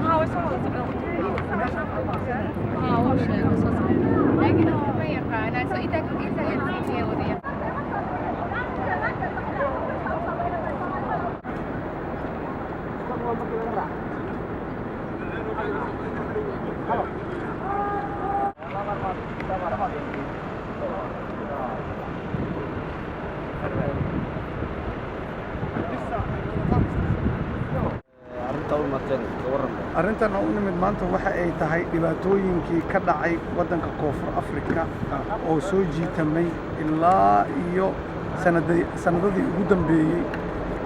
Haa, way soo wada socdaan. Haa, waa sheegay, soo socda. Laakiin dadka ma yaqaanaan, so intaa intaa Helsinki wada yaqaan. Arrinta u imateen ka warran. Arrintan oo u nimid maanta waxa ay tahay dhibaatooyinkii ka dhacay waddanka Koonfur Afrika oo soo jiitamay ilaa iyo sanadadii ugu dambeeyey,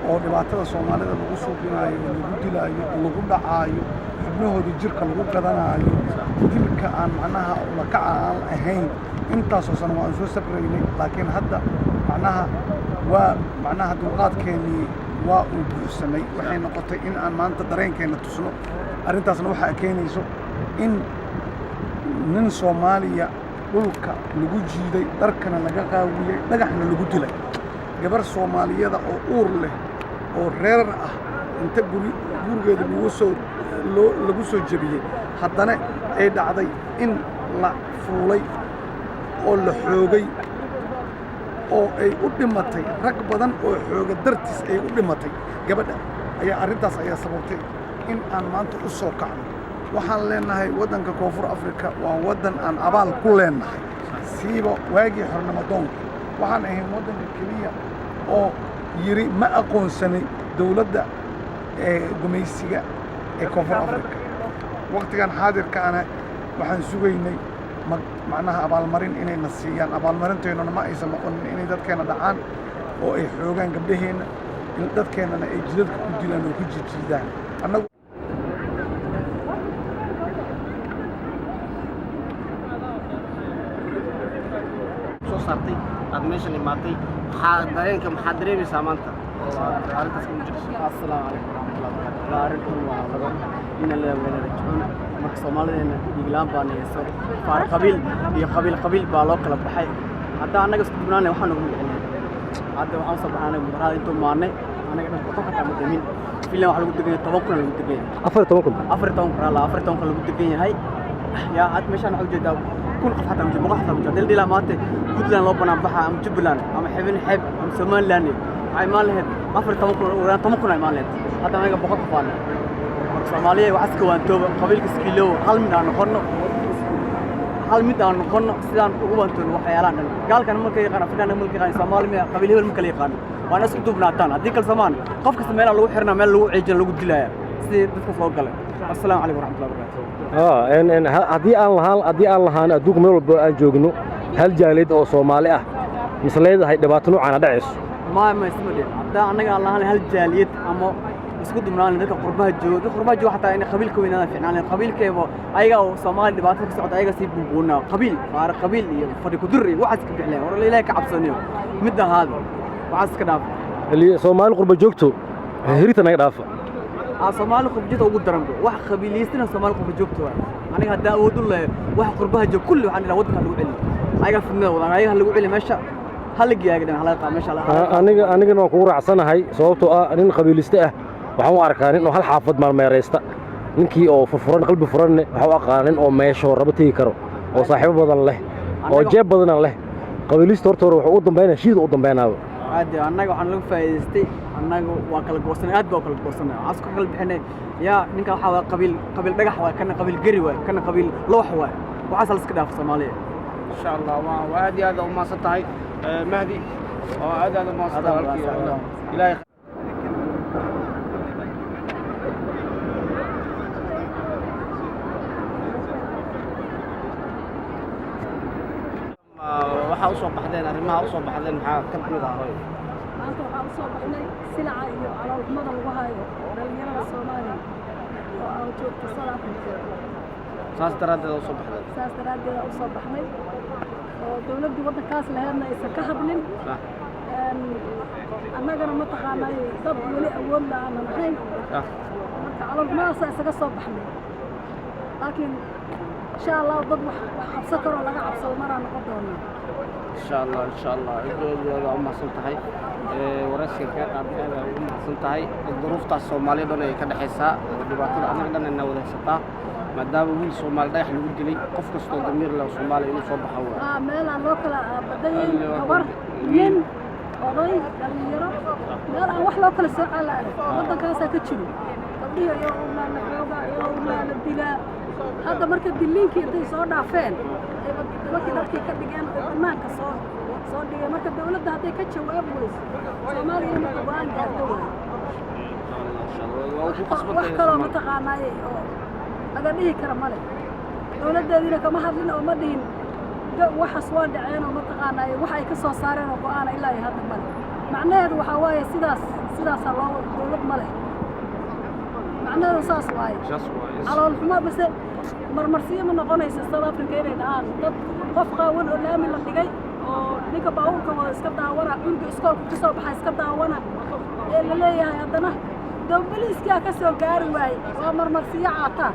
oo dhibaatada Soomaalida lagu suubinaayo, lagu dilaayo, lagu dhacaayo, xubnahooda jirka lagu gadanaayo, dilka aan macnaha ulakaca aan ahayn. Intaasoo sano waan soo sabraynay, laakiin hadda macnaha waa macnaha dulqaadkeennii waa uu buuxsamay. Waxay noqotay in aan maanta dareenkeenna tusno. Arrintaasna waxaa keenayso in nin Soomaaliya dhulka lagu jiiday, dharkana laga qaawiyey, dhagaxna lagu dilay, gabar Soomaaliyada oo uur leh oo reerar ah inta gurigeeda lagu soo jebiyey, haddana ay dhacday in la fuulay oo la xoogay oo ay u dhimatay, rag badan oo xooga dartiis ay u dhimatay gabadha. Ayaa arrintaas ayaa sababtay in aan maanta u soo kacno. Waxaan leenahay, waddanka Koonfur Afrika waa waddan aan abaal ku leenahay, siiba waagii xornimo doonka. Waxaan ahayn waddanka keliya oo yidhi ma aqoonsanay dowladda ee gumaysiga ee Koonfur Afrika. Waqtigan xaadirka ana waxaan sugaynay macnaha abaalmarin inayna siiyaan. Abaalmarinteennuna ma aysan noqonin inay dadkeena dhacaan oo ay xoogaan gabdhaheenna, in dadkeennana ay jidadka ku dilaan oo ku jijiidaan annagu. Soo saartay aad meeshan imaatay, maxaa dareenka, maxaa dareemaysaa maanta oo aad arrintaas ka muujinayso? Asalaamu calaykum waraxmatullahi wabarakaatu. Waa arrin xun, waa laga ina la wada rajicuun. Marka Soomaalideena dhiiglaan baa nahayso, faar qabiil iyo qabiil qabiil baa loo kala baxay. Hadda annaga isku dubnaanay, waxaan nagu magacinahay. Hadda waxaan soo baxnay mudaharaad intuu maannay, annaga dhan boqol xataa ma demin. Finland waxaa lagu degan yahay 10,000 lagu degan yahay. 14,000? 14,000 alla, 14,000 lagu degan yahay. Yaa had meeshaan waxaa ujeedaa 1000 qof xataa ma jiro, 100 xataa ma jiro. Hadii la dhihi lahaa maanta Puntland loo banaan baxa ama Jubbaland ama xibin xeeb ama Somaliland, waxay imaan lahayd 14,000, ugu yaraan 10,000 ay imaan lahayd. Hadda anaga 100 qof baan nahay. Marka Soomaaliya waxaas ka waantooba, qabiilka iskiiloowa, hal mid aan noqono, hal mid aan noqono, sidaan ugu waantoono waxyaalahan dhan. Gaalkan ma kala yaqaan, Afrikaan ma kala yaqaan, Soomaali miya, qabiil hebel ma kala yaqaano. Waa in isku duubnaataan. Haddii kale Soomaan qof kasta meelaa lagu xirnaa, meel lagu ceejina, lagu dilaya sidii dadkaas loo galay. Assalaamu calaykum waraxmatullahi wabarakaatu. Haddii aan lahaan adduunka meel walba aan joogno hal jaaliyad oo Soomaali ah, mise leedahay dhibaato noocaana dhacayso? Ma isma dhihin. Haddaa annaga aan lahaan hal jaaliyad ama isku dubnaan, dadka qurbaha jooga, dadka qurbaha jooga xataa inay qabiilka weynaadaan fiicnaan lahayd. Qabiilkeeba ayaga oo Soomaali dhibaatada ka socota ayaga sii buunbuunaa, qabiil faara qabiil iyo fadhi kudur iyo waxaas ka bixleen. War Ilaahay ka cabsaniyo, mid ahaado, waxaas iska dhaaf. Soomaali qurba joogto hirita naga dhaafa. Aa, Soomaali qurba ugu daran wax qabiiliystina Soomaali qurba joogto waay. Aniga haddaan awood u leeyahay, wax qurbaha joog kulli waxaan idhaha waddanka lagu celiyo, ayaga fidnada wadaan, ayaga lagu celiyo meesha, hala geeyo ayaga dhan, halaga qaado meesha. Anigana waan kugu raacsanahay, sababtoo ah nin qabiiliste ah waxaan u arkaa nin oo hal xaafad maalmeeraysta. Ninkii oo furfuran, qalbi furanne, waxaan u aqaana nin oo meeshoo rabo tegi karo oo saaxiibo badan leh oo jeeb badana leh. Qabiilista horta hore wuxuu u dambeynaya shiida u dambeynaaba. Caadi, annaga waxaan lagu faa'iidaystay, annaga waa kala goosanay, aad baa kala goosanay, waxaan isku kala bixinay. Yaa ninka waxaa waa qabiil, qabiil dhagax waay, kana qabiil geri waay, kana qabiil loox waay. Waxaas la iska dhaafo Soomaaliya. Insha Allah, waa aad iyo aad u mahadsan tahay, Mahdi, waa aad aad u mahadsan tahay walaalkii. Ilaahay. Waxaa usoo baxdeen, arrimaha usoo baxdeen maxaa ka mid ah, hooyo? Maanta waxaa usoo baxnay silaca iyo caloolxumada lagu hayo dhalinyarada Soomaaliya oo aan joogto South Africa. Saas daraaddeed usoo baxdeen? Saas daraaddeed aa usoo baxnay, oo dowladdii waddankaas laheedna aysan ka hadlin. Annagana mataqaanay dad weli awood la aanan ahayn. Marka caloolxumadaasa isaga soo baxnay, laakiin Insha Allahu dad wax wax qabsan karoo laga cabsado maraa noqon doonaa. Insha Allah, insha Allah. Aad iyo aad u mahadsan tahay. Waraysiga kaga qaaday, aad aad ugu mahadsan tahay. Duruuftaas Soomaaliya dhan ay ka dhexaysaa oo dhibaatada annaga dhan ayna wada haysataa, maadaama wiil Soomaali dhagax lagu dilay. Qof kastoo damiir leh oo Soomaaliya inuu soo baxo waa Aa, meel aan loo kala badayin, gabar, nin, oday, dhalinyaro, meel aan wax loo kala soocaa la arag waddankaasaa ka jiro. Gabdhihi iyagunaa la xoogaa, iyagunaa la dilaa. Hadda marka diliinkii intay soo dhaafeen ayba nimankii dharkii ka dhigeen oo bannaanka soo dhigeen. Marka dawladda hadday ka jawaab weyso, Soomaaliya marka go'aan gaarto waay. Insha Allah waa ku qasban Wax tahay kaloo Soomaali. Mataqaanaaye oo laga dhihi kara male. Dawladdeediina kama hadlin oo ma dhihin waxaas waa dhaceen oo mataqaanaaye wax ay ka soo saareen oo go'aana ilaa iyo hadda male. Macnaheedu waxaa waaye sidaas sidaasaa loo dawlad ma leh, macnaheedu saas waaye. Saas waaye. Calool xumo base marmarsiyo ma noqonaysa South Africa inay dhahaan dad qof qaawan oo laami la dhigay oo ninka baabuurka wada iska daawana, cunuga iskoolka ka soo baxa iska daawana ee la leeyahay, haddana dawbaliiskaa ka soo gaari waaye, waa marmarsiyo caataa.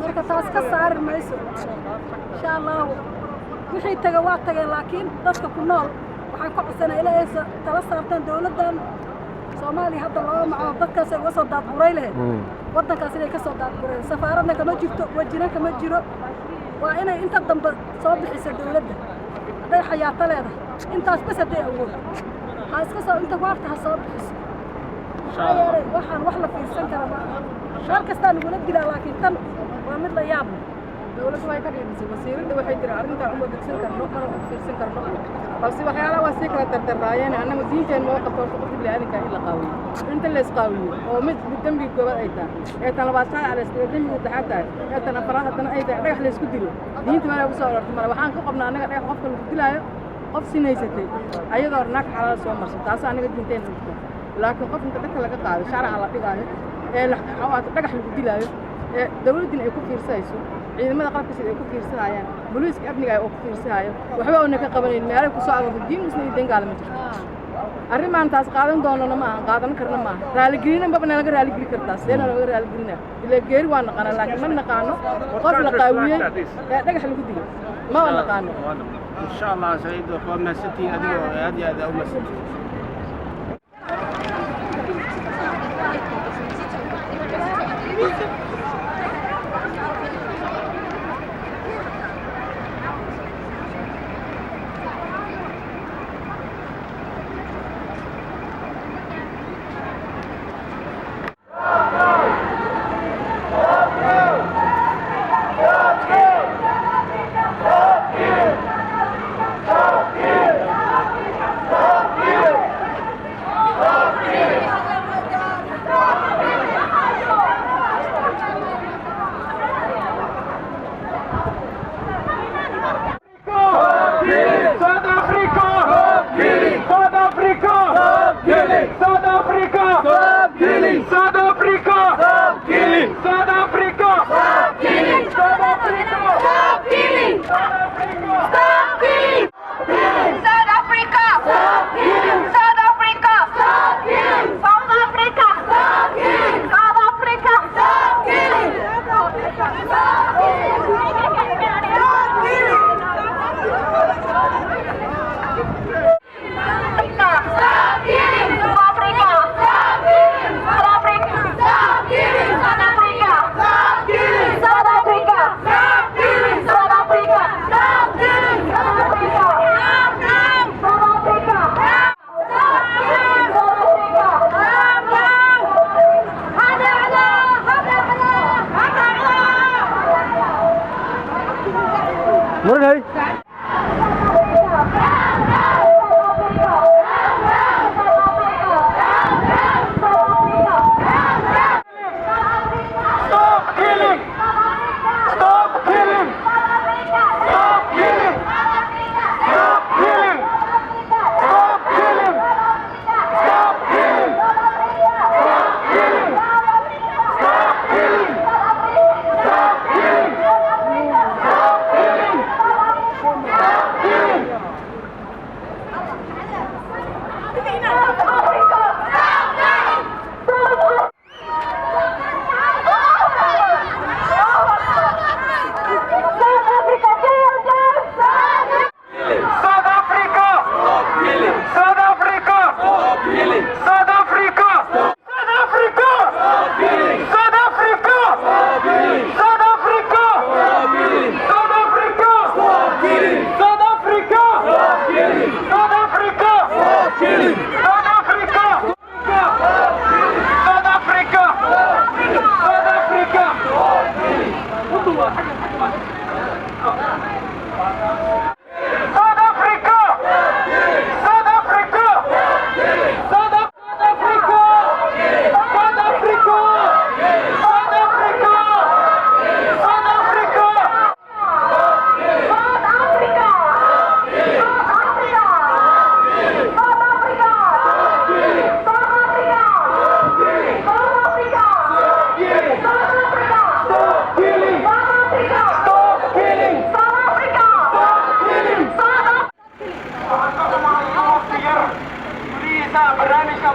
Marka taas ka saari mayso. Insha Allahu wixii taga waa tageen, laakiin dadka ku nool waxaan ka codsanaa ilaa ay tala saartaan dawladdan Soomaaliya hadda loo maco dadkaas ay uga soo daadguray lahayd waddankaas inay ka soo daadgureen. Safaaradna kama jirto, wejina kama jiro. Waa inay inta dambe soo bixiso dawladda hadday xayaato leedahay. Intaas bas hadday awood ha iska soo inta waarta ha soo bixiso. Maxaa yeelay waxaan wax la fiirsan kara ma aha. Meel kastaa nagula dilaa, laakiin tan waa mid la yaab leh. Dowladdu way ka dhiidhisay. Wasiiradda waxay tiri arrintan uma degsan karno mana u fiirsan karno, balse waxyaalaha waa sii kala dardarraayeen. Annagu diinteen moo qabto horta qofka bini'aadanka in la qaawiyo, inta la isqaawiyo oo mid dembiga koowaad ay tahay, ee tan labaad shaarica la iskaga dembiga saddexaad tahay, ee tan afaraad haddana ay tahay dhagax la isku dilo. Diinta meel ay ku soo aroortay male. Waxaan ka qabnaa annaga dhagax qofka lagu dilaayo qof sinaysatay ayadoo naag xalaal soo marsan, taas annaga diinteena jirta. Laakiin qof inta dhagka laga qaado shaarica la dhigaayo ee dhagax lagu dilaayo ee dawladdina ay ku fiirsayso, ciidamada qalabka sida ay ku fiirsanayaan, booliiska amniga ay ku fiirsanayo, waxba una ka qabanayn. Meelay ku soo aroortay diin muslim iyo diin gaala ma jirto. Arrimaan taas qaadan doonana ma ahan, qaadan karna ma aha. Raaligelina maba nalaga raaligeli kartaa, sidee nalaga raaligelina? Ilaa geeri waa naqaana, laakiin ma naqaano qof la qaawiyey ee dhagax lagu dilay maba naqaano. Insha Allah. Saciid, waa mahadsantihiin adigoo aad iyo aad u mahadsantihiin.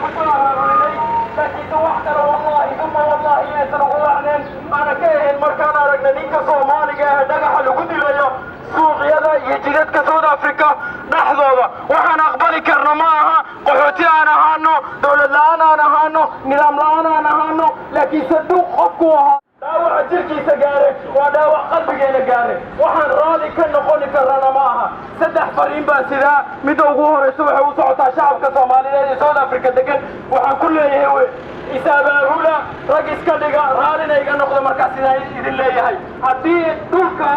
ku soo abaabulinay, laakiinse wax kale, wallaahi uma wallaahi, inaysan ugu wacneen aana ka ahayn markaan aragnay ninka Soomaaliga ee dhagaxa lagu dilayo suuqyada iyo jidadka South Africa dhexdooda. Waxaan aqbali karno ma aha. Qaxooti aan ahaano, dowlad la'aan aan ahaano, nidaam la'aan aan ahaano, laakiinse duq qofku ahaa, dhaawaca jirkiisa gaare waa dhaawac qalbigeena gaare. Waxaan raali ka noqoni karnana ma aha. Saddex fariin baa sidaa. Midda ugu horeysa waxay u socotaa shacabka Soomaaliyeed ee South Africa degan. Waxaan ku leeyahay, we is-abaabula, rag iska dhiga, raalina iga noqda. Markaa sidaa idin leeyahay, haddii dhulka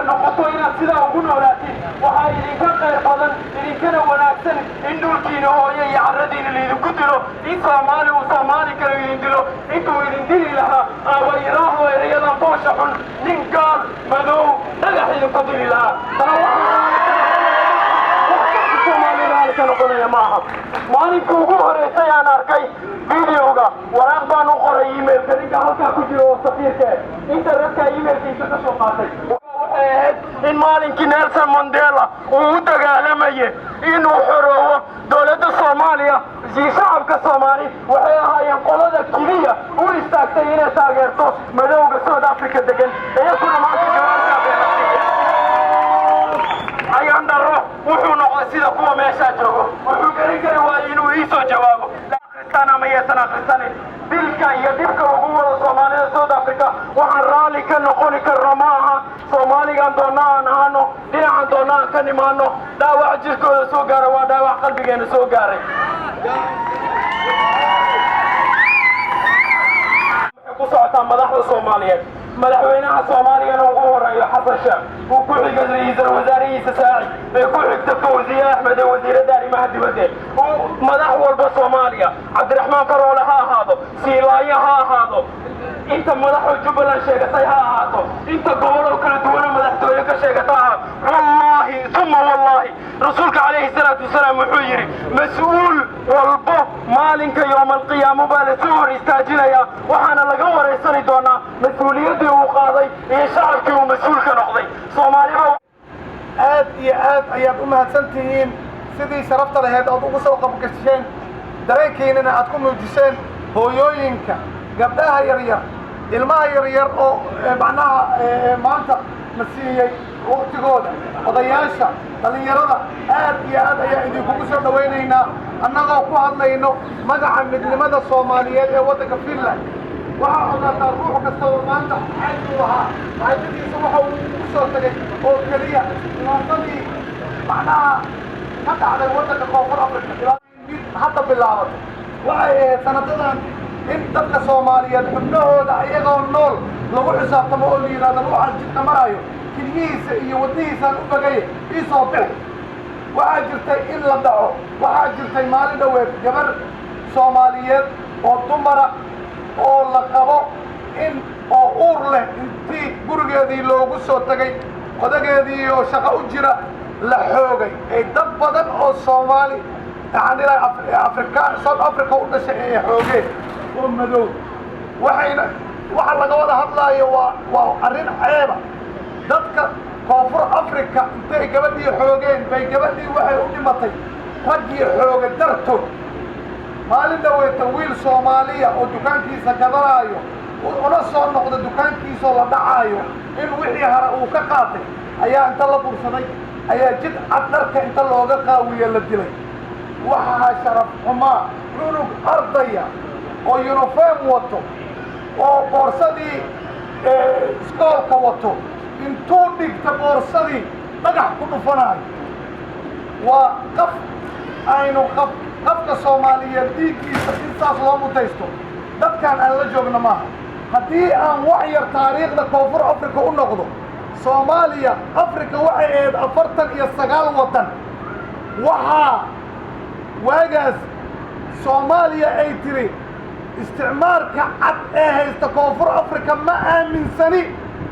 noqoto inaad sidaa ugu noolaatiin, waxaa idinka qayr badan, idinkana wanaagsan in dhulkiina hooyo iyo carradiina laydinku dilo, in Soomaali uu Soomaali kale idin dilo, intuu idin dili lahaa aaba iraahdo erayadan foosha xun, nin gaal madow dhagax idinku dili lahaa. Taa waxaa Soomaali raali ka noqonaya ma aha. Maalinka ugu horeysay aan arkay videoga, waraaq baan u qoray emailka ninka halkaa ku jira oo safiirka internetka emailkiisa ka soo qaatay. Waxay ahayd in maalinkii Nelson Mandela uu u dagaalamayay inuu xoroowo, dowladda Soomaaliya iyo shacabka Soomaali waxay ahaayeen qolada keliya u istaagtay inay taageerto madowga South Africa degan. Iyakuna maanta jawaabtaa bay siiyeen. Ayaan darro, wuxuu noqday sida kuwa meeshaa joogo, wuxuu garan kari waayey inuu ii soo jawaabo. Akhristaan ama yeesan akhrisanin, dilka iyo dhibka lagu wado Soomaalida South Africa waxaan raalli ka noqoni karno ma aha. Soomaaligaan doonna aan ahaano, dhinacan doonna aan ka nimaano, dhaawac jirkooda soo gaara waa dhaawac qalbigeena soo gaaray. Waxay ku socotaa madaxda Soomaaliyeed, madaxweynaha Soomaaligana ugu horeeyo Xasan Sheekh, uu ku xiga ra'iisul wasaarihiisa Saaci, ee ku xigta Fawziye Axmed ee wasiiradda arrimaha dibadda, uu madax walba Soomaaliya, Cabdiraxmaan Faroole ha ahaado, Siilaayo ha ahaado, inta madaxoo Jubbaland sheegatay ha ahaato, inta goboloo kala duwana madaxtooye ka sheegata ha ahaato, wallaahi uma wallaahi, rasuulka calayhi salaatu wasalaam wuxuu yidhi: mas-uul walbo maalinka yowma alqiyaamo baa lasoo hor istaajinayaa, waxaana laga wareysani doonaa mas-uuliyaddii uu qaaday iyo shacabkii uu mas-uulka noqday. Soomaaliba Aad iyo aad ayaad u mahadsan tihiin sidii sharafta laheyd ood ugu soo qabgasheen, dareenkiinana aad ku muujiseen. Hooyooyinka, gabdhaha yaryar, ilmaha yaryar oo macnaha maanta na siiyey waqtigooda, odayaasha, dhallinyarada, aad iyo aad ayaa idinkugu soo dhawaynaynaa annagoo ku hadlayno magaca midnimada Soomaaliyeed ee waddanka Finland. Waxaa ogaataa ruux kasta oo maanta xaaj uu ahaa, xaajadiisa waxa uu ku soo tegay oo keliya dhibaatadii macnaha ka dhacday waddanka Koonfur Africa. Mid hadda bilaabatay waxay ahayd sanadadan in dadka Soomaaliyeed xubnahooda iyagoo nool lagu xisaabtamo oo la yidhahdo ruuxaan jidka maraayo keliyihiisa iyo wadnihiisaan u bagay ii soo bixi. Waxaa jirtay in la dhaco. Waxaa jirtay maalin dhoweed gabar Soomaaliyeed oo dumara oo la qabo in oo uur leh intii gurigeedii loogu soo tegay, odageedii oo shaqo u jira la xoogay, ay dad badan oo Soomaali, waxaan dhilahay Afrika, South Africa u dhashay ay xoogeen oo madow. Waxayna waxa laga wada hadlaayo waa arrin ceeba. Dadka Koonfur Africa intay gabadhii xoogeen bay gabadhii waxay u dhimatay raggii xooga dartood. Maalin dhaweeta wiil Soomaaliya oo dukaankiisa gadanaayo una soo noqda dukaankiisoo la dhacaayo in wixii hore uu ka qaatay ayaa inta la bursaday ayaa jid cad dharka inta looga qaawiye la dilay. Waxaa sharaf xumaa cunug ardaya oo uniform wato oo boorsadii iskoolka wato intuu dhigta boorsadii dhagax ku dhufanaayo. Waa qaf aynu qaf qafka Soomaaliyeed dhiiggiisa in saas loo mutaysto dadkaan aan la joogno maaha. Haddii aan wax yar taariikhda Koonfur Africa u noqdo, Soomaaliya Africa waxay ahayd 49 waddan. Waxaa waagaas Soomaaliya ay tiri: isticmaarka cad ee haysta Koonfur Africa ma aaminsani.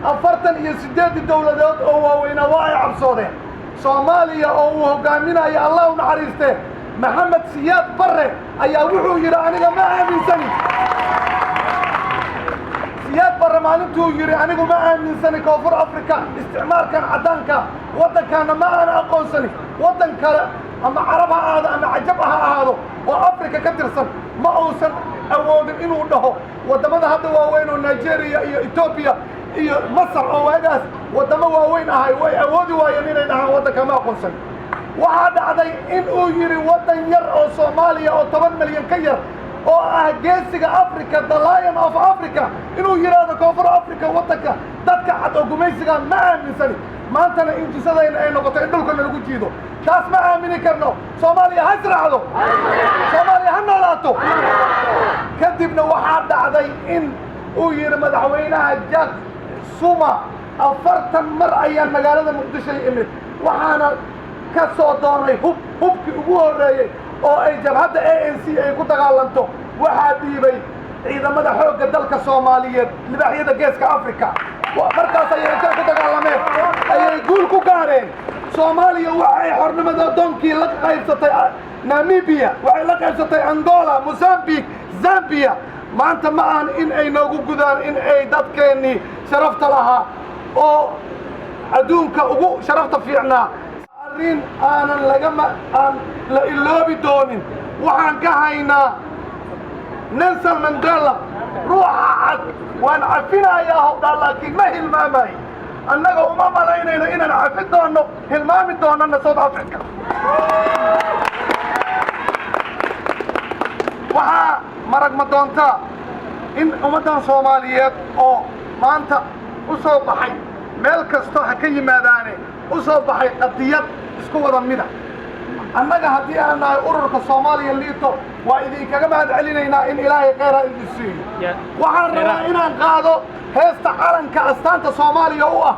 48 dowladood oo waaweynaa waa ay cabsoodeen. Soomaaliya oo uu hogaaminayo, Allah u naxariistee, Maxamed Siyaad Barre ayaa wuxuu yidhi: aniga ma aaminsani. Siyaad Barre maalintuu yidhi anigu ma aaminsani Koonfur Africa, isticmaalkan caddaanka, waddankaana ma aana aqoonsani, waddan kale ama Carab ha ahaado ama Cajab ha ahaado. Oo Afrika ka tirsan ma uusan awoodin inuu dhaho waddamada hadda waaweyn oo Nigeria iyo Etoobiya iyo Masar oo waagaas waddamo waaweyn ahay way awoodi waayeen inay dhahaan waddanka ma aqoonsan. Waxaa dhacday in uu yidhi waddan yar oo Soomaaliya oo 10 milyan ka yar oo ah geesiga Africa, the Lion of Africa, inuu yidhaahdo Koonfur Africa waddanka dadka cad oo gumaysiga ma aaminsani. Maantana in jisadayna ay noqoto in dhulkana lagu jiido, taas ma aamini karno. Soomaaliya ha israacdo, Soomaaliya ha noolaato. Kadibna waxaa dhacday in uu yidhi madaxweynaha Jack Zuma, 40 mar ayaan magaalada Muqdisho imid, waxaana ka soo doonay hub. Hubkii ugu horreeyey oo ay jabhadda ANC ay ku dagaalanto waxaa dhiibay ciidamada xoogga dalka Soomaaliyeed, Libaaxyada Geeska Africa. Markaas ayay intay ku dagaalameen ayay guul ku gaareen. Soomaaliya waxa ay xornimada doonkii la qaybsatay Namibia, waxay la qaybsatay Angola, Mozambique, Zambia. Maanta ma ahan in ay noogu gudaan in ay dadkeennii sharafta lahaa oo adduunka ugu sharafta fiicnaa. Arrin aanan lagama aan la iloobi doonin waxaan ka haynaa Nelson Mandela: "Ruuxa cad waan cafinayaa howdhaa, laakiin ma hilmaamayo." Annaga uma malaynayno inaan cafi doonno, hilmaami doonana South Africa. Waxaa marag ma doontaa in ummaddan Soomaaliyeed oo maanta u soo baxay, meel kasto ha ka yimaadaane, u soo baxay qadiyad isku wada mida. Annaga haddii aan nahay ururka Soomaaliya Liito, waa idinkaga mahad celinaynaa in Ilaahay khayra idin siiyo. Waxaan rabaa inaan qaado heesta calanka astaanta Soomaaliya u ah.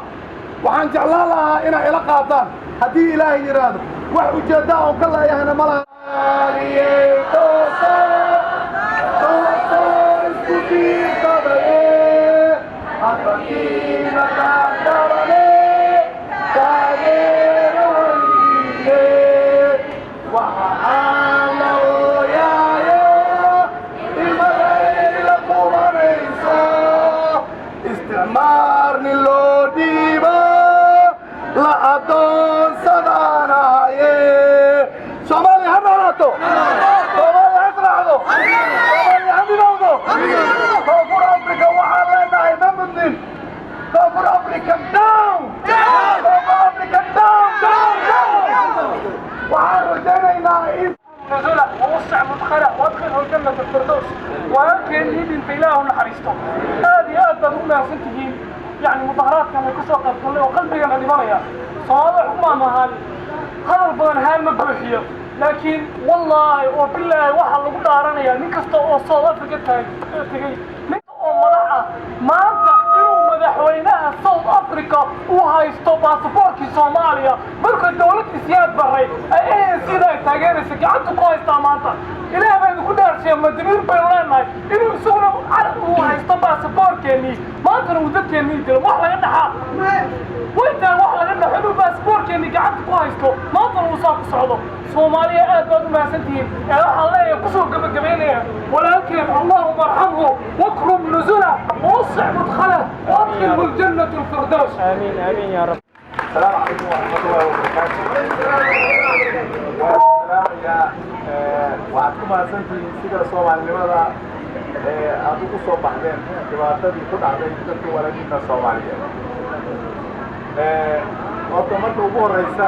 Waxaan jeclaan lahaa inay ila qaadaan haddii Ilaahay yidhaahdo. Wax ujeeddaa oon ka leeyahayna ma laha. Isku tiirsadaye, hadbakiina qaandarane, taageero weligiine. Waxa aan la ooyaayo, ilmadayla qubanayso, isticmaarni loo dhiibo la addoonsadaanahaye. Soomaaliya ha noolaato, Soomaaliya ha israacdo, Soomaaliya ha midowdo. Koonfur Africa waxaan leenahay ma mudnin. Koonfur Africa down, Koonfur Africa down, down, down. Waxaan rajaynaynaa in نزله ووسع مدخله وادخله الجنة الفردوس. Walaalkeen ii dhintay Ilaahu naxariisto. Aad iyo aad baad ugu mahadsan tihiin, yani mudaharaadkan ay kasoo qayb gallay oo qalbigana dhimanaya. Soomaalida xukmaa maahan, hadal badan haan ma buuxiyo, laakiin wallaahi oo bilaahi waxaa lagu dhaaranayaa nin kasta oo South Africa tegey, nin oo madax ah maanta inuu madaxweynaha South Africa uu haysto baasaboorkii Soomaaliya marka dowladda Siyaad Barray ay ANC da ay taageeraysa gacanta ku haystaa maanta. Ilaah baa idinku dhaarshiya, madamiir baynu leenahay inuu isaguna uu haysto baasaboorkeennii, maantana uu dadkeennii dilo. Wax laga dhaxaa way tahay, wax laga dhaxo inuu baasaboorkeennii gacanta ku haysto, maantana uu saa ku socdo. Soomaaliya, aad baad u mahadsantihiin. Ee waxaan leeyahay, kusoo gabagabaynaya, walaalkeen اللهم ارحمه واكرم نزله ووسع مدخله وادخله الجنة الفردوس. آمين آمين يا رب. السلام عليكم ورحمة الله وبركاته. والسلام يا waxaad ku mahadsantihiin sida Soomaalinimada aad ugu soo baxdeen dhibaatadii ku dhacday dadka walaalihiina Soomaaliyeed. Horta marka ugu horeysa,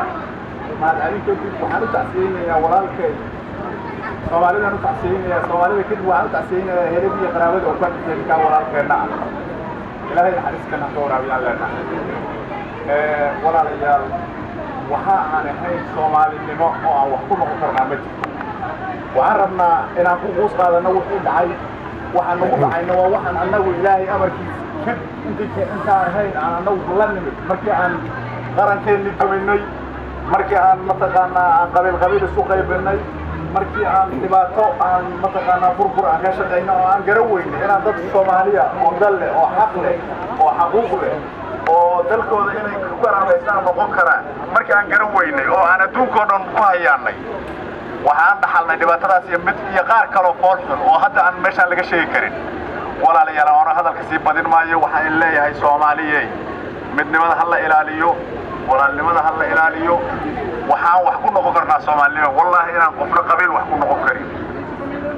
mahadcelin kadib, waxaan u tacsiyeynayaa walaalkay. Soomaalidaan u tacsiyeynayaa, Soomaalida kadib waxaan u tacsiyeynayaa heladii iyo qaraabada oo ka dhintay ninkaa walaalkeenna ah. Ilaahay naxariiskana ka waraabiyaan leenahay. Walaalayaal, waxa aan ahayn Soomaalinimo oo aan wax ku noqon karnaa ma jirto. Waxaan rabnaa inaan ku quus qaadano wixii dhacay. Waxaan nagu dhacayna waa waxaan annagu Ilaahay amarkiisa kadib intii intaan ahayn aan annagu la nimid, markii aan qarankeenni duminay, markii aan mataqaanaa aan qabiil qabiil isu qaybinay, markii aan dhibaato aan mataqaanaa burbur aan ka shaqayno oo aan garan weynay inaan dad Soomaaliya oo dal leh oo xaq leh oo xaquuq leh oo dalkooda inay ku garaabaystaan noqon karaan, markii aan garan weynay oo aan adduunkao dhan ku hayaanay, waxaan dhaxalnay dhibaatadaas iyo mid iyo qaar kaloo fool xun oo hadda aan meeshaan laga sheegi karin. Walaalayaal, oona hadalka sii badin maayo. Waxaan in leeyahay, Soomaaliyey, midnimada ha la ilaaliyo, walaalnimada ha la ilaaliyo. Waxaan wax ku noqon karnaa Soomaalinimo. Wallaahi inaan qofna qabiil wax ku noqon karin.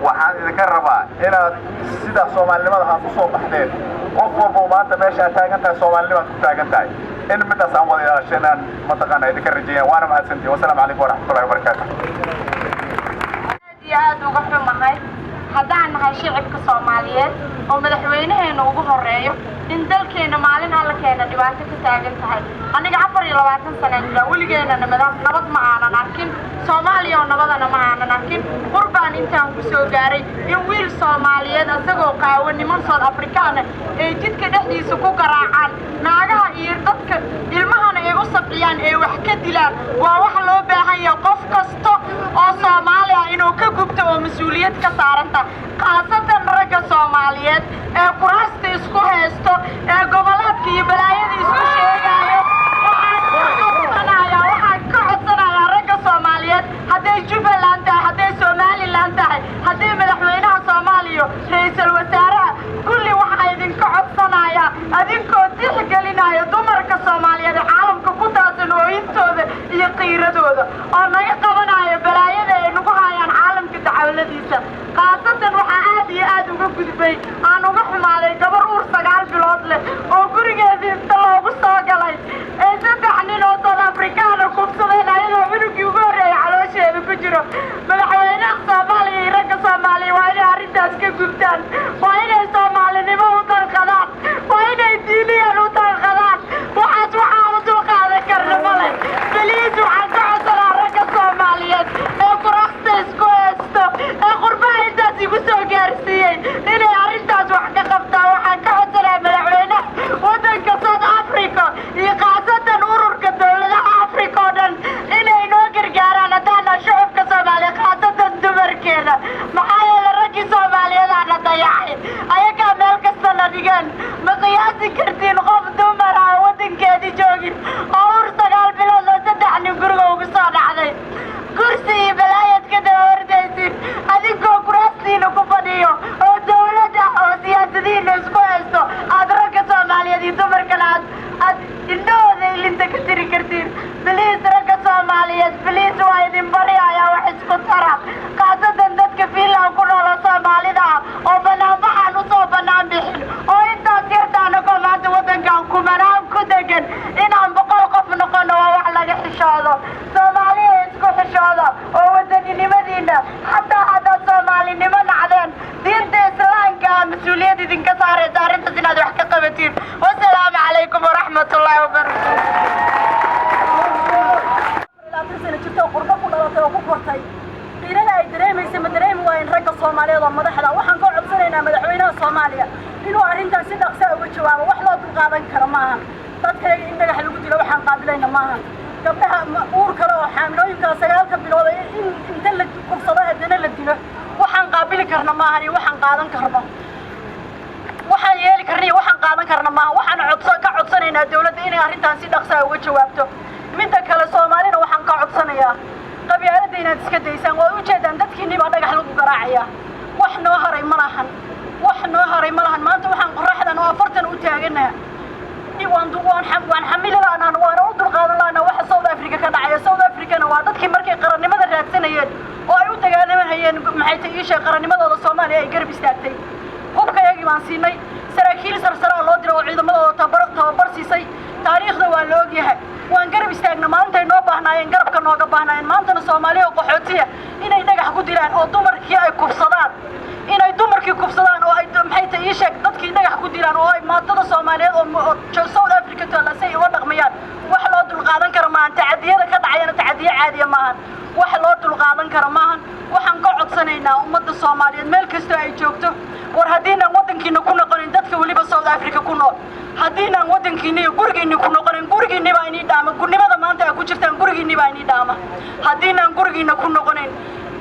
Waxaan idinka rabaa inaad sida Soomaalinimada aad u soo baxdeen, qof walba oo maanta meesha aad taagan tahay Soomaalinimaad ku taagan tahay, in midaas aan wada ilaashanaan mataqaana idinka rajeeya. Waana mahadsantihin. Wasalaamu calaykum waraxmatullahi wabarakaatu. Aad iyo aad uga xumahay haddaan nahay shicibka Soomaaliyeed oo madaxweynaheena ugu horeeyo in dalkeena maalin alla keena dhibaato ka taagan tahay. Aniga 24 sanaan jiraa, weligeena nabad ma aanan arkin, Soomaaliya oo nabadana ma aanan arkin. Qurbaan intaan ku soo gaaray in wiil Soomaaliyeed asagoo qaawan niman South Afrikaana ay jidka dhexdiisa ku garaacaan, naagaha iyo dadka ilmahana ay u sabciyaan, ay wax ka dilaan, waa wax loo baahan yahay qof kasta oo Soomaali ah inuu ka gubto oo mas-uuliyad ka saaranta, khaasatan ragga Soomaaliyeed ee kuraasta isku haysto ee goboleedka iyo balaayada isku sheegaayo. Waxaan ka codsanayaa ragga Soomaaliyeed, hadday Jubbaland tahay, hadday Somaliland tahay, haddii madaxweynaha Soomaaliya, ra-iisul wasaaraha, kulli waxaa idinka codsanayaa adinkoo tixgelinaya dumarka Soomaaliyeed ee caalamka ku taasan ooyintooda iyo qiiradooda oo naga qabanaya balaayada ay nagu hayaan caalamka dacawladiisa. Khaasatan waxaa aad iyo aad uga gudbay aan uga xumaaday gabar uur 9 bilood leh oo gurigeedii inta loogu soo galay ee saddex nin oo South Afrikaana kubsadeen ayadoo cunugii ugu horreeyay caloosheeda ku jiro. Madaxweynaha Soomaaliya iyo ragga Soomaaliya waa inay arrintaas ka gubtaan, waa inay Soomaalinimo u dalqadaan, waa inay diiniyan u dalqadaan. Waxaas waxaa u dulqaadan karna male. Please, waxaan ka codsanaa ragga Soomaaliyeed ee kuraasta isku haysto ee qurbaha intaas igu soo gaarsiiyey inay arrintaas wax ka qabtaan. Waxaan ka codsanaa madaxweynaha waddanka South Africa iyo khaasatan ururka dowladaha Africa oo dhan inay noo gargaaraan haddaana shacabka Soomaaliya, khaasatan dumarkeena. Maxaa yeele raggii Soomaaliyeed dayacay, ayagaa meel kasta na dhigeen. Ma qiyaasi kartiin qof dumar ah oo waddankeedii joogin oo uur 9 bilood oo saddex nin guriga ugu soo dhacday? Kursi iyo balaayad ka daba ordaysin adinkoo kuraastiina ku fadhiyo oo dowlad ah oo siyaasadihiina isku haysto, aad ragga Soomaaliyeed iyo dumarkana aad indhahooda ilinta ka tiri kartiin. Please, ragga Soomaaliyeed, please, waa idin baryayaa, wax isku tara, khaasatan dadka Finland ku nool oo Soomaalida ah oo banaanbaxaan usoo bannaan bixin oo intaas yarta anagoo maanta waddankan kumanaan ku degan inaan 100 qof noqono waa wax laga xishoodo. Soomaaliya, isku xishooda oo wadaninimadiina, xataa haddaad Soomaalinimo nacdeen, diinta Islaamka ah mas-uuliyad idinka saaraysa arrintaas inaad wax ka qabatiin. Wasalaamu calaykum waraxmatullaahi wabarakaatu. 20 sano jirta oo qurbo ku dhalatay oo ku kortay, qiirada ay dareemaysa ma dareemi waayeen ragga Soomaaliyeed oo madaxda? Waxaan ka codsanaynaa madaxweynaha Soomaaliya inuu arrintan si dhaqsa uga jawaabo. Wax loo dulqaadan karo maahan dadkayaga in dhagax lagu dilo. Waxaan qaabilayna maahan gabdhaha uur kale oo xaamilooyinka 9-ka bilood in inta la kufsado haddana la dilo. Waxaan qaabili karna maahan iyo waxaan qaadan karno, waxaan yeeli karna iyo waxaan qaadan karna maaha. Waxaan ka codsanaynaa dawladda inay arrintan si dhaqsaa uga jawaabto. Midda kale, Soomaalina waxaan ka codsanayaa qabyaaladda inaad iska daysaan. Waa ujeedaan, dadkiinni baa dhagax lagu garaacaya. Wax noo haray ma lahan, wax noo haray ma lahan. Maanta waxaan qoraxdan oo 40 u taaganaha waan xamili laanaan, waana u dulqaadan laanaa waxa South Africa ka dhacaya. South Africana waa dadkii markay qarannimada raadsanayeen oo ay u dagaalamanayeen, maxay tahay ii sheeg, qarannimadooda Soomaaliya ay garab istaagtay. Hubkayagii baan siinay, saraakiil sarsaraa loo diray oo ciidamadooda tababar siisay. Taariikhda waa la ogyahay. Waan garab istaagna maalintay noo baahnaayeen, garabka nooga baahnaayeen. Maantana Soomaaliya oo qaxootiya inay dhagax ku dilaan oo dumarkii ay kufsadaan, inay dumarkii kufsadaan oo ay, maxay tahay ii sheeg, dadkii dhagax ku dilaan oo ay maatada Soomaaliyeed oo South Africa taalla say uga dhaqmayaan, wax loo dulqaadan karo maahan. Tacadiyada ka dhacayana tacadiyo caadiya maahan, wax loo dulqaadan karo maahan. Waxaan ka codsanaynaa ummadda Soomaaliyeed meel kastoo ay joogto, war haddiinaan waddankiina ku noqonin, dadka weliba South Africa ku nool, haddiinaan waddankiina iyo gurigiinni ku noqonin, gurigiinni baa inii dhaama. Gurnimada maanta aa ku jirtaan gurigiinni baa inii dhaama. Haddiinaan gurigiinna ku noqonin,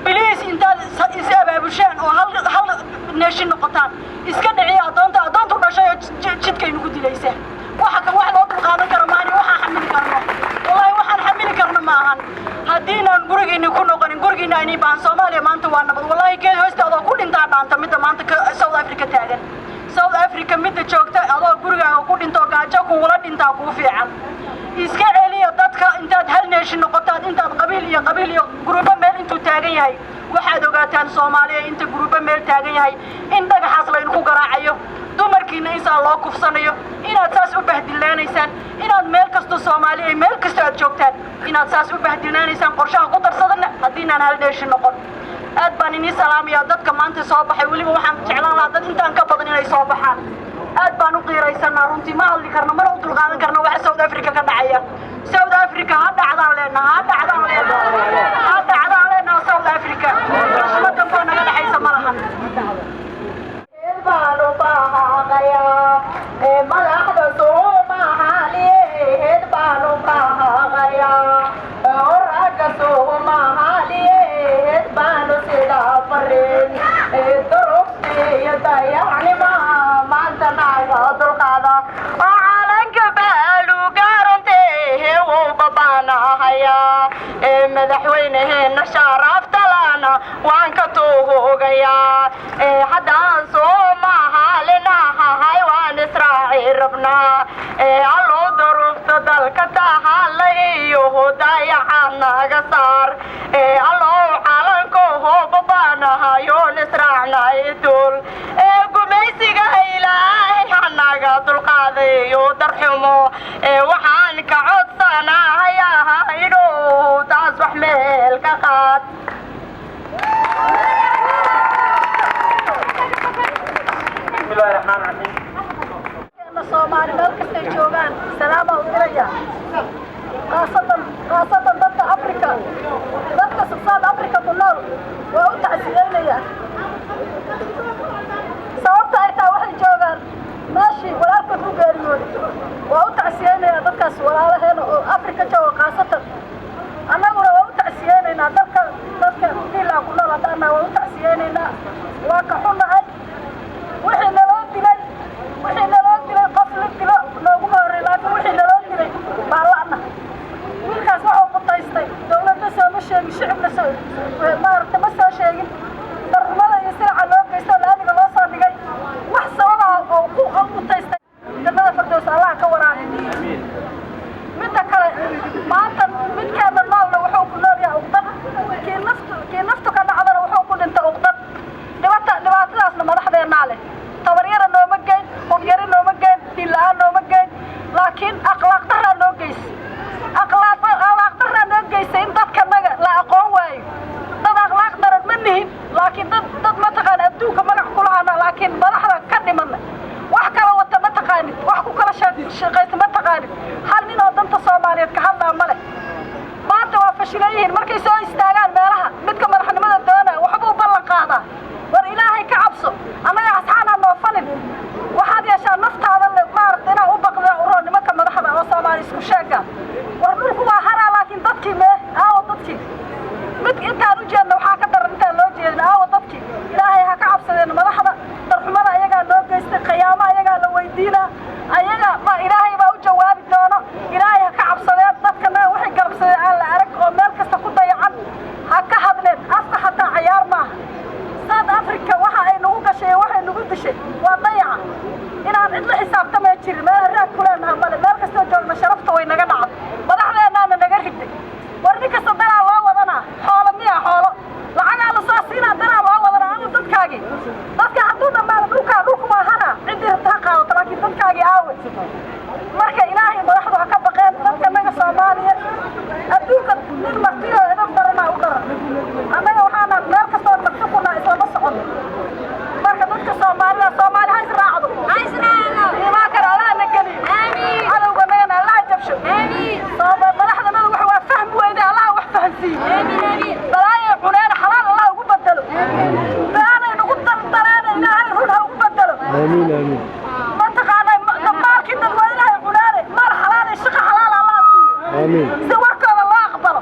please, intaad is abaabushaan oo hal hal nation noqotaan, iska dhiciya addoonta addoontu dhashay oo jidkaynu ku dilaysa. Waxa kan wax loo dulqaadan karo maahan iyo waxaan xamili karno. Wallaahi waxaan xamili karno ma ahan. Haddiinaan gurigiinni ku noqonin, gurigiinna aynii baahan. Soomaaliya maanta waa nabad. Wallaahi geed hoosta adoo ku dhintaa dhaanta midda maanta ka South Africa taagan. South Africa midda joogta adoo gurigaaga ku dhinto, gaajo kugula dhintaa kuu fiican. Iska celiya dadka intaad hal nation noqotaan, intaad qabiil iyo qabiil iyo gurubo meel intuu taagan yahay. Waxaad ogaataan, Soomaaliya, inta guruba meel taagan yahay in dhagaxaas laydinku garaacayo, dumarkiina insaa loo kufsanayo, inaad saas u bahdillaanaysaan, inaad meel kasta, Soomaaliya, meel kasta aad joogtaan, inaad saas u bahdillaanaysaan. Qorshaha ku darsadana haddiinaan hal dheeshi noqon. Aad baan inii salaamayaa dadka maanta soo baxay. Weliba waxaan jeclaan lahaa dad intaan ka badan inay soo baxaan. Aad baan u qiiraysanaa runtii. Ma hadli karno, mana u dulqaadan karno waxa South Africa ka dhacaya. South Africa ha dhacdaan leenaha, ha dhacdaan leenaha, ha dhacdaan leenaha. South Africa xushmad damboo naga dhexaysa ma lahan. Baanu baaqayaa ee madaxda Soomaaliyeed, baanu baaqayaa oo ragga Soomaaliyeed baanu sidaa fariin ee durugti iyo dayacnima maanta naga dulqaada oo calanka baaluga runtii wuu babaanahayaa ee madaxweyneheena sharaftalana waan ka tuugayaa ee haddaan Soomaalinahay waan israaci rabnaa ee Allow duruufta dalka tahala iyo dayaca naga saar ee Allow calanko babaanahayoon israacnay dul ee gumaysiga Ilaahay hanaga dulqaadayo darxumo ee waxaan ka codsanahayaa inuu taas wax meel ka qaad. بسم الله الرحمن الرحيم. Soomaali meel kastay joogaan salaamaa u diraya, khaasatan dadka Afrika, dadka South Africa ku nool waa u tacsiyeynaya. Sababta ay tahay, waxay joogaan meeshii walaalkood ku geeriyooday. Waa u tacsiyeynaya dadkaas walaalaheena oo Afrika jooga khaasatan. Annaguna waa u tacsiyeynaynaa dalka, dadka Fiinland ku nool haddaana waa u tacsiyeynaynaa. Waa ka xunnahay wixii naloo dilay. Wixii naloo dilay, qof la dilo nooguma horrey, laakiin wixii naloo dilay baa la'na. Wiilkaas waxuu mutaystay dawladda sooma sheegin, shicibna soo maaragta ma soo sheegin. Darxumada iyo sinaca loo geysto oo laamiga loo soo dhigay, wax sababa oo ku mutaystay, jannada Fardows Allah ka waraabi. Midda kale, maanta midkeena noolna wuxuu ku nool yahay uqdad, kii naftu ka dhacdana wuxuu ku dhintay uqdad. Dhibaatadaasna madaxdeennaa leh. Tabaryara nooma geyn, hubyari nooma geyn, diin la'aan nooma geyn, laakiin akhlaaq daraa noo geysa. Akhlaaq daraa noo geysay in dadkanaga la aqoon waayo. Dad akhlaaq daran ma nihin, laakiin dad mataqaana adduunka magac kulahana, laakiin madaxda ka dhimana wax kala wata ma taqaanid, wax ku kala shaqaysa ma taqaanid. Hal nin oo danta Soomaaliyeed ka hadlaa ma leh. Maanta waa fashilan yihiin markay soo istaagaan meelaha. Midka madaxnimada doona waxbuu ballan qaadaa. War Ilaahay ka cabso, annaga asxaanaa noo falin. Waxaad yeeshaa naftaada le maaragta inaa u baqda uroo nimanka madaxda oo Soomaali isku sheega. War dhulku waa haraa, laakiin dadkii mee? Aawo dadkii? Mid intaan u jeedna waxaa ka daran intaan loo jeedin. Aawo dadkii? Ilaahay ha ka cabsadeen madaxda. Darxumada ayagaa noo geystay, qiyaamo ayagaa la weydiinaa, ayaga ma Ilaahay baa u jawaabi doono. Ilaahay ha ka cabsadeen. Dadkana waxay galabsadeen aan la arag oo meel kasta ku dayacan ha ka hadleen. Afka xataa cayaar maaha. South Africa waxa ay nagu gashay iyo waxay nagu dishay waa dayaca inaan cid la xisaabtamay jirin. Meel raag ku leenaha male. Meel kastoo joogna sharafta way naga dhacday, madaxdeennaana naga riday. War nin kasta danaa loo wadanaa. Xoolo miya? Xoolo lacagaa la soo siinaa, danaa loo wadanaa. Ama dadkaagii, dadka hadduu dhammaado dhulkaa, dhulku waa hanaa, ciddii rabta ha qaadato, laakiin dadkaagii aawe? Marka Ilaahay madaxdu ha ka baqeen dadka naga Soomaaliya. Adduunka nin martiyo edab daranaa u daran. Annaga waxaana meel kastoo marti kunaa islama socono. Marka dadka Soomaalida, Soomaali ha israacdo. Imaan kara Allaha na geliyo, cadowga nagana Allaha jabsho. Madaxdanadu wax waa fahmi weyne, Allaha wax fahansiiyo. Balaayay cuneena xalaal Allah ugu bedelo. Beenay nagu daldaleena Ilaahay run ha ugu bedelo. Aamiin, aamiin. Mataqaanaa, maalkii dadweynaha cunaane, maal xalaal iyo shaqo xalaal Allah siiyo. Aamiin. Si warkooda loo aqbalo.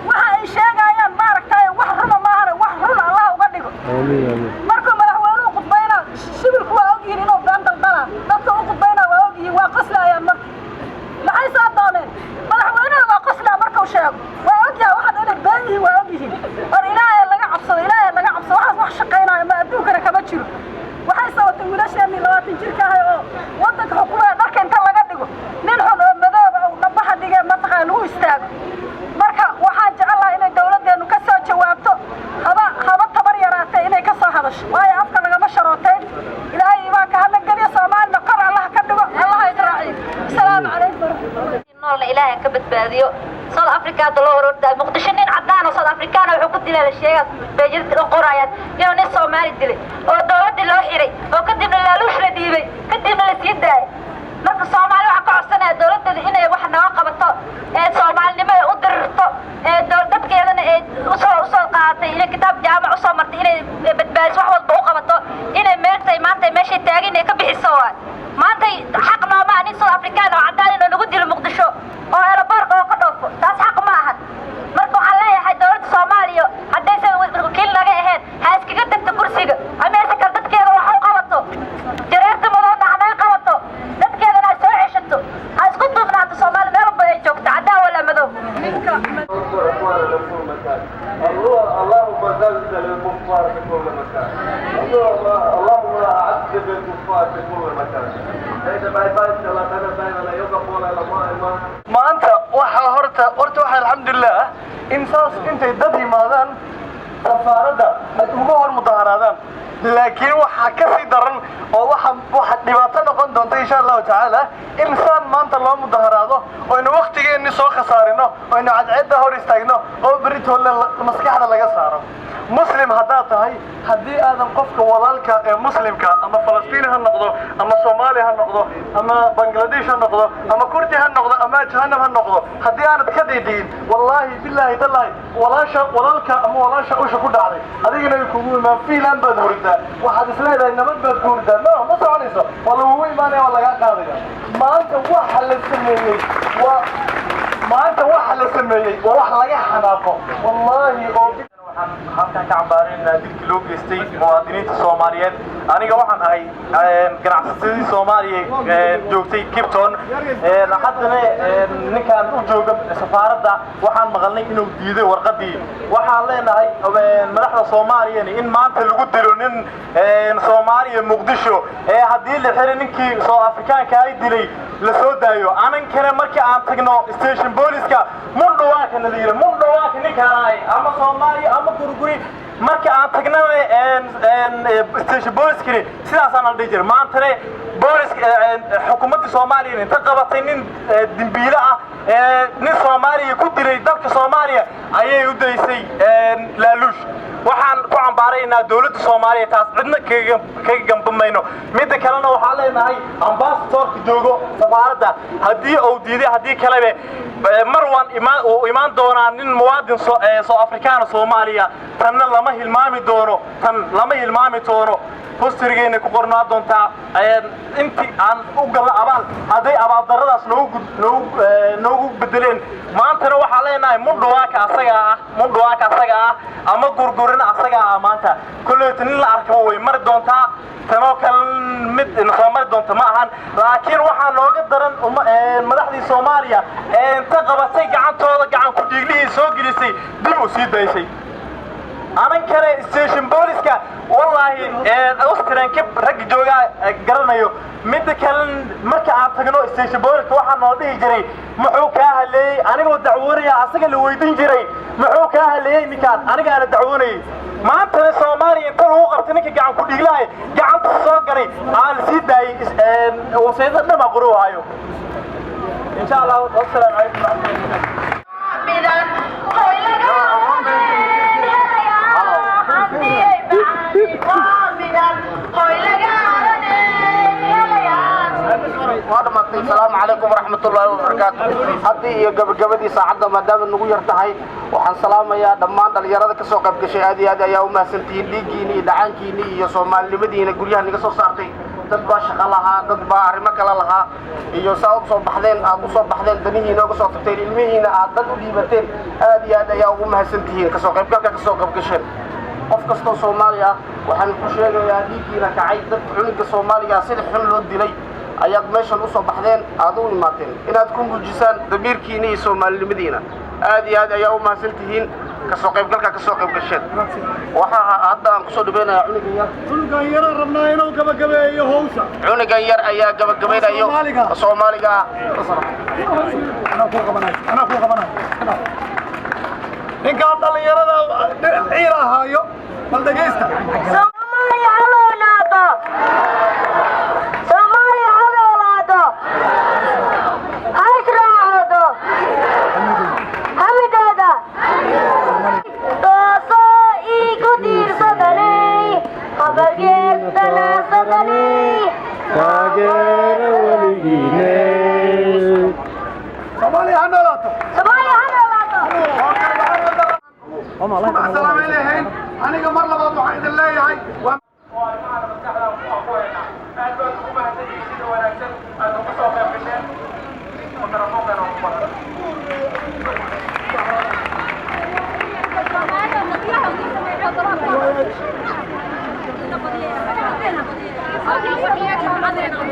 Waxa ay sheegayaan maaragtay wax runa maahane, wax run Allah uga dhigo. Aamiin, aamiin. Markuu madaxweynuhu khudbaynaa, shibilku waa ogyihiin inuu been daldalaa. Dadka u khudbaynaa waa ogyihiin, waa qoslayaan. Marka maxay soo dooneen? Madaxweynuhu waa qoslaa markuu sheego, waa ogyahay waxaan inay been yihiin, waa ogyihiin. War Ilaahay laga cabsado, Ilaahay laga cabsado. Waxaas wax shaqaynaayo ma adduunkana kama jiro. Waxay sababtay wiilasheenii 20 jirka ahay oo waddanka xukumaya dharka inta laga dhigo, nin xun oo madooba uu dhabaha dhigee mataqaan lagu istaago. Marka waxaan jecel lahaa inay dawladdeenu ka soo jawaabto. Waayo, afka nagama sharootayn. Ilaahay iimaanka hana geliyo, Soomaalina kor Allaha ka dhigo, Allaha israaciyo. Asalaamu calaykum waraxmatullahi. Noolna Ilaahay ka badbaadiyo. South Africa hadda loo orordaa. Muqdisho nin cadaan oo South African wuxuu ku dilay, la sheegaa, beejadka dhan qorayaan inuu nin Soomaali dilay oo dowladdii loo xiray oo kadibna laaluush la dhiibay, kadibna la sii daayay. Marka Soomaali waxaan ka codsanaya dowladdeeda inay wax naga qabato ee Soomaalinimo ay u dirirto ee dadkeedana ee usoo qaadatay inay kitaab jaamac usoo martay, inay badbaadiso, wax walba u qabato, inay meeltay maanta meeshay taagan inay ka bixiso. Waay maantay xaq nooma ah nin South African oo cadaan inuu nagu dilo Muqdisho oo aeroboorka oo ka dhoofo. Taas xaq ma ahan. Marka waxaan leeyahay dowladda Soomaaliya, haddaysan wakiil naga ahayn, ha iskaga tagto kursiga ama hase kale dadkeeda wax u qabato. Jareerta madoodna ha naga qabato, dadkeedana ha soo ceshato, ha isku duubnaato Soomaali meel walba ay joogto, caddaan walaa madow. اللهم زلزل الكفار في كل مكان، اللهم عذب الكفار في كل مكان. Näitä taistellaan tänä päivänä joka puolella maailmaa. Maanta waxaa horta waxaa alxamdulilah ah in saas intay dad yimaadaan safaaradda ay uga hor mudaharaadaan, laakiin waxaa ka sii daran oo waxa dhibaato noqon doonta, insha Allahu tacaala, in saan maanta loo mudaharaado oynu waktigeenni soo khasaarino, oynu cadceedda hor istaagno oo beritoole maskaxda laga saaro. Muslim haddaad tahay, haddii aadan qofka walaalka ee muslimka, ama Falastiini ha noqdo, ama Soomaali ha noqdo, ama Bangladesh ha noqdo, ama Kurdi ha noqdo, ama jahanam ha noqdo, haddii aanad ka dhiidhiyin, wallaahi bilaahi tallaahi, walaasha walaalka ama walaasha usha ku dhacday adigana way kugu imaan. Fiilan baad huridaa, waxaad isleedahay nabad baad ku huridaa. No, ma soconayso, waa lagugu imaanaya, waa lagaa qaadaya. Maanta waxa la sameeyey waa wax laga xanaaqo, wallaahi. Oo waxaan halkan ka cambaaraynaa dilkii loo geystay muwaadiniinta Soomaaliyeed. Aniga waxaan ahay ganacsatadii Soomaaliya joogtay Cape Town. Haddana ninkaan u jooga safaaradda waxaan maqalnay inuu diiday warqadii. Waxaan leenahay madaxda Soomaaliya in maanta lagu dilo nin Soomaaliya Muqdisho ee haddii la xiray ninkii soo Afrikaanka ay dilay la soo daayo. Anankana markii aan tagno station booliska, mundhawaaka na la yidhi, mundhawaaka ninkaan ahay ama Soomaaliya ama Gurguri. Marka aan tagnana station booliskani sidaasaan la dhihi jiray. Maantana booliska xukuumadda Soomaaliya inta qabatay nin dembiile ah, nin Soomaaliya ku dilay dalka Soomaaliya, ayay u daysay laaluush. Waxaan ku cambaaraynaa dowladda Soomaaliya, taas cidna kaga gambamayno. Midda kalena waxaan leenahay ambassadorka joogo safaaradda, haddii uu diiday, haddii kalebe, mar waan imaan uu imaan doonaa nin muwaadin soo Afrikaana Soomaaliya. Tanna lama hilmaami doono, tan lama hilmaami doono, historygeena ku qornaa doontaa. Intii aan u galno abaal hadday abaaldarradaas noogu bedeleen, maantana waxaan leenahay mundhawaaka asaga ah, mundhawaaka asaga ah ama Gurgurina asaga ah. Maanta kolleyta nin la arkaba way mari doontaa, tanoo kale mid soo mari doonta ma ahan. Laakiin waxaa nooga daran madaxdii Soomaaliya ee inta qabatay gacantooda gacan ku dhiiglihii soo gelisay, dib u sii daysay. Anankana station booliska, wallaahi, Austrian kib ragga joogaa garanayo. Midda kale, marka aan tagno station booliska, waxaa noo dhihi jiray, "Muxuu kaa haleeyey?" Anigoo dacwoonaya asaga la weydiin jiray, "Muxuu kaa haleeyey ninkaan?" Anigaana dacwoonayay. Maantana Soomaaliya inta lagu qabtay ninka gacan ku dhiiglahay gacanta soo galay aan la sii daayay, wasiidada dhan baa qoruhayo, insha Allah. Wassalaamu calaykum waraxmatullahi. Waa dhamaatay. Asalaamu calaykum waraxmatullaahi wabarakaatu. Haddii iyo gabagabadii saacadda maadaama nagu yar tahay, waxaan salaamayaa dhammaan dhalinyarada kasoo qayb gashay. Aad iyo aad ayaa u mahadsantihiin. Dhiiggiini iyo dhacaankiini iyo soomaalinimadiina guryaha naga soo saartay. Dad baa shaqo lahaa, dad baa arrimo kale lahaa, iyo saa u soo baxdeen, aad u soo baxdeen, danihiina uga soo tagteen, ilmihiina aad dad u dhiibateen. Aad iyo aad ayaa ugu mahadsantihiin kasoo qaybgalka kasoo qayb gasheen. Qof kastoo Soomaali ah waxaan ku sheegayaa dhiiggiina kacay, dad cunuga Soomaaliga sida xun loo dilay ayaad meeshan usoo baxdeen, aad u imaateen inaad ku muujisaan damiirkiina iyo soomaalinimadiina. Aad iyo aad ayaa u mahadsantihiin kasoo qaybgalka kasoo qayb gasheen. Waxaa hadda aan kusoo dhaweynayaa cunugan yar. Cunugan yaraan rabnaa inuu gabagabeeyo hawsha. Cunugan yar ayaa gabagabaynayo. Soomaaliga. Soomaaliga. Anaa kuu qabanayo, anaa kuu qabanayo. Ninkaan dhallinyarada ciil ahaayo, bal dhegaysta. Taageertana sadani. Taageera weligiine. Soomaaliya ha noolaato. Soomaaliya ha noolaato. Salaamay leeyahay aniga mar labaad waxaan idin leeyahay waa Aad baad ugu mahadsantihiin sida wanaagsan aad ugu soo qayb gasheen. Mikrofoonkan ugu badan.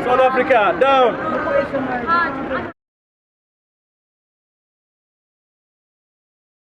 South Africa, down!